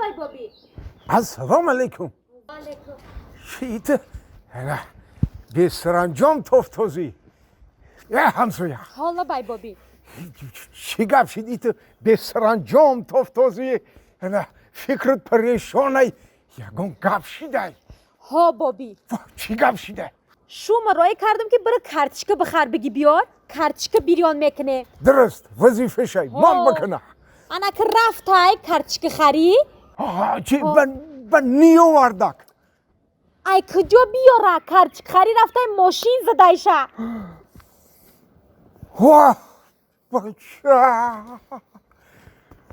Лабай, боби. Ассалому алайкум. Шиит бесаранҷом тофтозӣ. Э, ҳамсоя. Ҳо, лабай, боби. Чӣ гап шид, иту бесаранҷом тофтозӣ? Фикрут парешонай, ягон гап шидай? Ҳо, боби. Чӣ гап шидай? Шума роя кардам, ки бира картишка бихар, биги биёр, картишка бирён мекунем. Дуруст, вазифашай, ман бикуна. Ана ки рафтай картишка харӣ. Чи ба ниёвардак? Ай, куҷо биёра? Картишка харӣ рафтай, мошин задайша. Бача,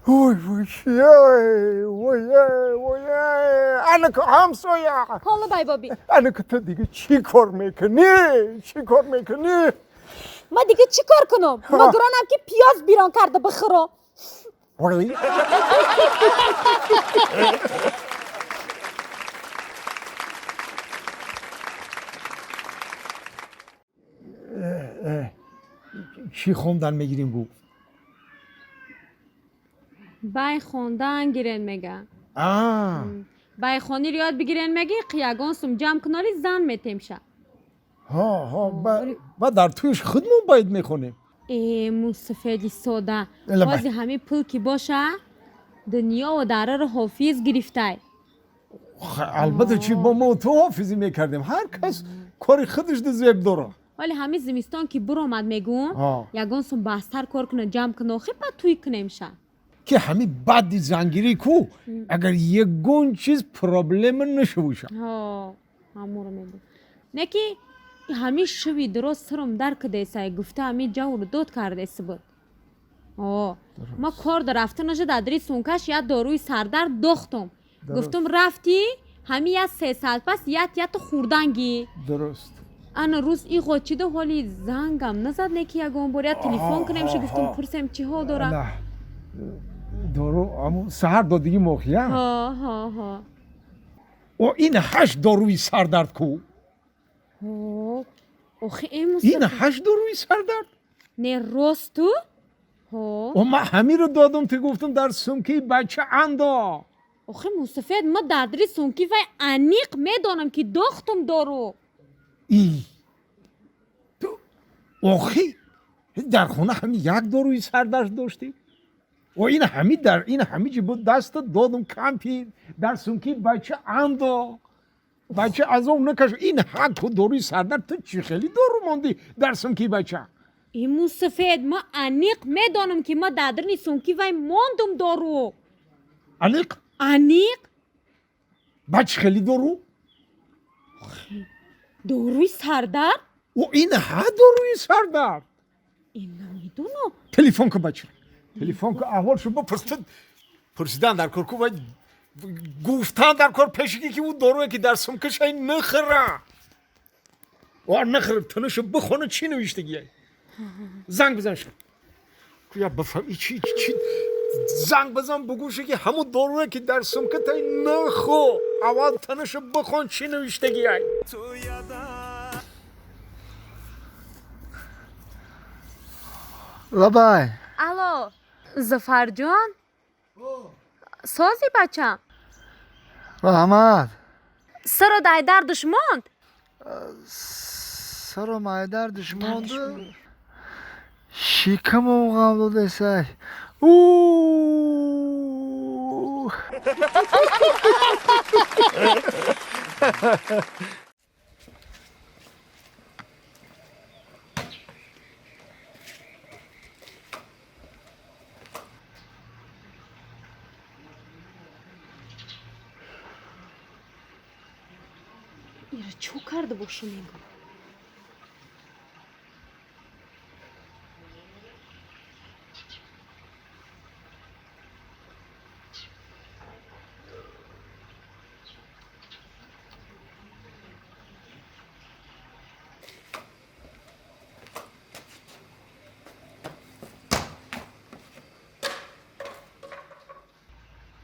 ой, ой, ой, ой, анака, ҳамсоя. Ҳо, лабай, боби. Анака, ту дига чӣ кор мекунӣ, чӣ кор мекунӣ? Ма дига чӣ кор кунам? Ма гуронам, ки пиёз бирон карда бихӯрам. Ой. Чӣ хондан мегирем, гуфт? Бай хондан гирен мега. Байхониро ёд бигирен, меги ягон сум ҷамъ куноли, зан метемша. Ҳо, ҳо, ба дар туиш худмон бояд мехонем. Э, мусафеди сода, ҳози ҳамин пул ки боша, дунёву дараро ҳофиз гирифтай. Албатта, чи бо мо ту ҳофизӣ мекардем? Ҳар кас кори худаш зеб дора. Вале ҳамин зимистон ки буромад, мегӯм, ягон сум бастар кор куна, ҷамъ куна, охи баъд тӯй кунемша. Ки ҳамин баъди зангирӣ ку, агар ягон чиз проблема нашавиша. Ҳаморо мегӯм, не ки ҳамин шуви дуроз сирум дар кудесай гуфта, ҳамин ҷавру дод кардеси буд. Ма кор да рафта наша, дадри сумкаш як доруи сардард дохтум, гуфтум, рафтӣ, ҳамин як 3 соат пас як яту хӯрданги. Дуруст. Ана рӯз иғочиду ҳоли зангам назад, не ки ягон бор як телефон кунемша, гуфтум, пурсем, чӣ ҳол дора. Дору ҳамун саҳар додиги мохия? Ҳо. О, ин ҳашт доруи сардард ку. Охи. Ин ҳашт доруи сардард. Не, росту. О, ман ҳаминро додум, ту гуфтум, дар сумкаи бача андо. Охи, мусафед, ма дардри сумки вай аниқ медонам, ки дохтум дору. И ту охи дар хона ҳами як доруи сардард доштӣ? О, ин ҳами дар ин ҳами ҷи буд, даста додум, кампир, дар сумкаи бача андо, бача азоб накаш. Ин ҳаку доруи сардард, ту чӣ хели дору мондӣ дар сумкаи бача? И мусафед, ма аниқ медонам, ки ма дадрни сумки вай мондум дору. Аниқ? Аниқ. Ба чӣ хели дору? Доруи сардард. О, ин ҳа доруи сардард. Ин намедонам. Телефон ку, бача, телефон ку, аҳволшо бипурс. Ту пурсидан дар кор ку, вай гуфтан дар кор пешигӣ, ки ӯ доруе ки дар сумкашай нахӯра. О, нахӯра, тунушу бихона, чӣ навиштагия. Занг бизан шу куя, бифаҳм чи чи. Занг бизан, бугӯше, ки ҳамун доруе ки дар сумкатай нахӯ, аввал тунушу бихон, чӣ навиштагиай. Лабай. Алло, Зуфарҷон, сози, бачам? Раҳмат. Саро дайдардуш монд? Саром айдардуш монду, шикамом ғам додесай. У. Ира чӯ карда бошу, мегӯ.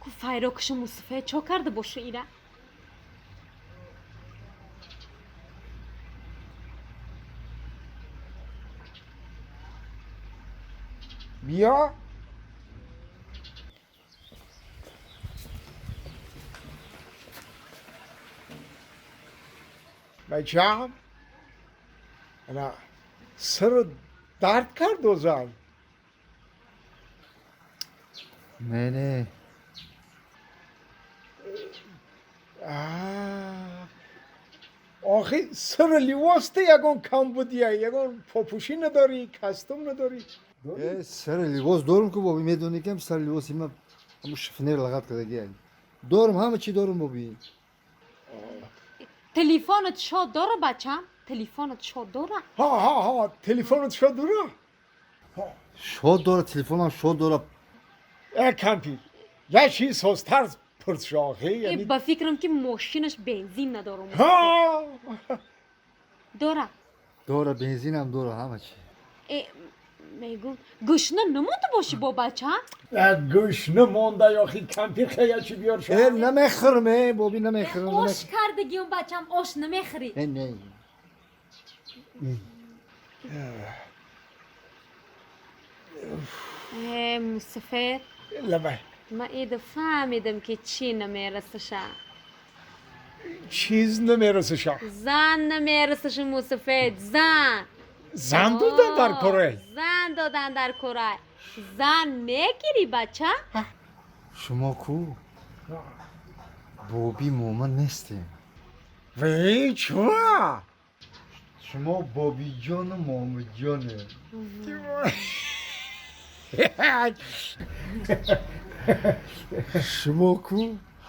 Ку файрокушу мусафе чо карда бошу ира? Биё. Бачам, ана сару дард кард озан. Не, не. Охи сару ливос те ягон кам будия, ягон попӯшӣ надорӣ, костюм надорӣ. Сари ливос дорум ку боби, медонӣ кам сари ливоси ма ҳамун шифонер лағат кардагия. Дорум, ҳама чӣ дорум боби. Телефонат шод дора, бачам? Телефонат шод дора? Ҳа, ҳа, ҳа, телефонат шод дора? Шод дора, телефонам шод дора. Э, кампир, як чиз созтар пурс охи. Э, ба фикрам ки мошинаш бензин надорум. Ҳа. Дора. Дора, бензинам дора, ҳама чӣ. Э, мегум, гушна намонда бошӣ бо бачам? Э, гушна монда охи кампир, хея чӣ биёр шо. Э, намехӯрм, э, боби, намехӯрм. Ош кардагиум, бачам, ош намехӯрӣ. Э, не. Э, мусафир. Лабай. Ма ида фаҳмидам ки чӣ намерасаша. Чиз намерасаша? Зан намерасаша, мусафед, зан. Зан додан дар корай. Зан додан дар корай. Зан мегирӣ, бача? Шумо ку боби мома нестем. Вей, чуа? Шумо бобиҷону момиҷоне. Шумо ку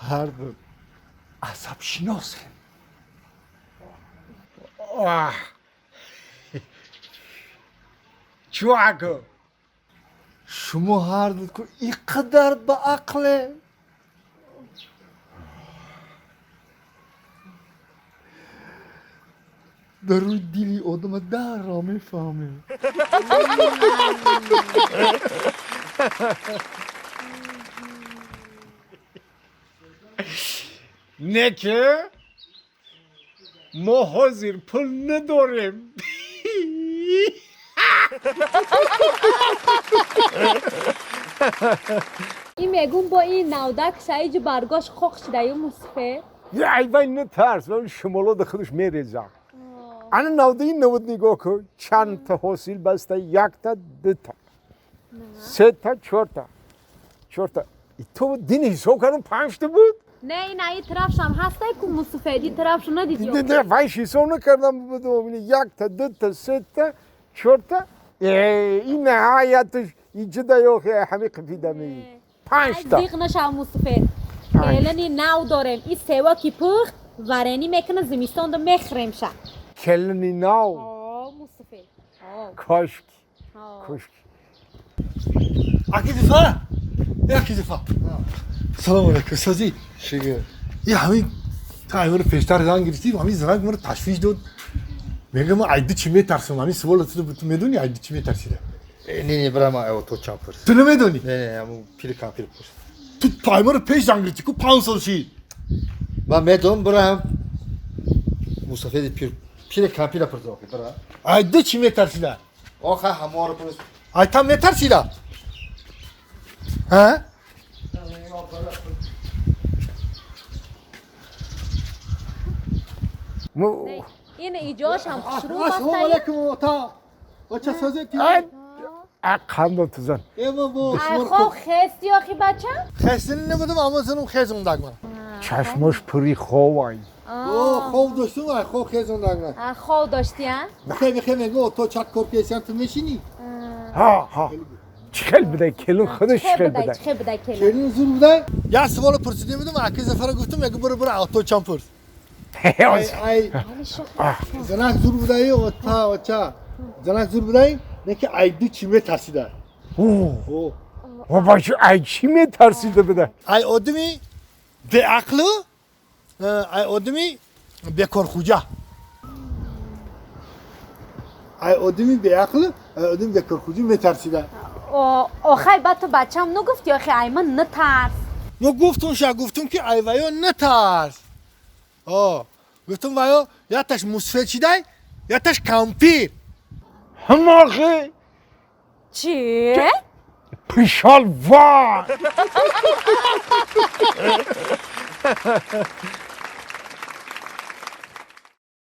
ҳарду асабшиносем. Чуа ку? Шумо ҳарду ку ин қадар ба ақле. Дар рӯи дили одама дарро мефаҳмем. Не ки мо ҳозир пул надорем. Ин мегум бо ин навдак шаиҷу баргош хок шидаю, мусафед. Ай вай, натарс, шумолода худаш мереза. Ана навдаи навуд нигоҳ кун, чандта ҳосил баста: якта, дута, сета, чорта, чорта. Ту дин ҳисоб кардам, панҷта буд. Не, ин аи тарафшам ҳастай ку, мусафед, ин тарафшу надидӣ? Не, вайш ҳисоб накардам. Якта, дута, сета, чорта, ин ниҳояташ иҷида ёхе ҳами қипидами панҷта. Зиқ нашав, мусафед, келини нав дорем. И сева ки пухт, варенӣ мекуна, зимистонда мехӯремша. Келини нав? Мусафед. Кошки, кошки. Аки Зифа, аки Зифа, салом алейкум, созӣ? Шигир. И ҳамин та аймаро пештар занг гирифтӣ, ҳамин занак маро ташвиш дод. Мегӯям, ман айду чӣ метарсам? Ҳамин суолро ту медонӣ, айду чӣ метарсида? Не, не, бира, ма то чанд пурс. Ту намедонӣ? Не, не, ҳамун пири кампир пурс. Ту аймаро пеш занг гирифтӣ ку, 5 сол шид. Ман медонам, бира, ҳам мусафеди пир, пири кампира пурс, охи, бира. Айду чӣ метарсида? Оха, ҳаморо пурс. Ай там метарсида, ҳа? Ин иҷошам хушрӯ. Ассалому алайкум, ота, оча, созед? Қандо тузан. Хоб хести охи, бача? Хестини набудам, аммо занум хезондак ман. Чашмош пури ховай. Хоб доштум, ай хоб хезондак ман. Хоб дошти, а? Бихе, бихе, мегӯ, ото чак кор кесиям, ту мешинӣ. Ҳа, ҳа, чӣ хел будай келин худаш, чӣ хел будай? Чӣ хел будай келин? Келин зур будай. Як суоло пурсида будам, аки Зафара гуфтум, мегӯ, буро, буро, ото чанд пурс. Ай занак зур будай, ота, оча, занак зур будай, не ки айду чӣ метарсида? Бача, ай чӣ метарсида буда? Ай одами беақлу ай одами бекорхуҷа. Ай одами беақлу ай одами бекорхуҷа метарсида. Охай, ба ту бачам нагуфти охи, ай ман натарс? Мо гуфтум ша, гуфтум ки ай ваё натарс. Гуфтум, ваё якташ мусфед шидай, якташ кампир. Ҳамохи. Чӣ? Пишал вай.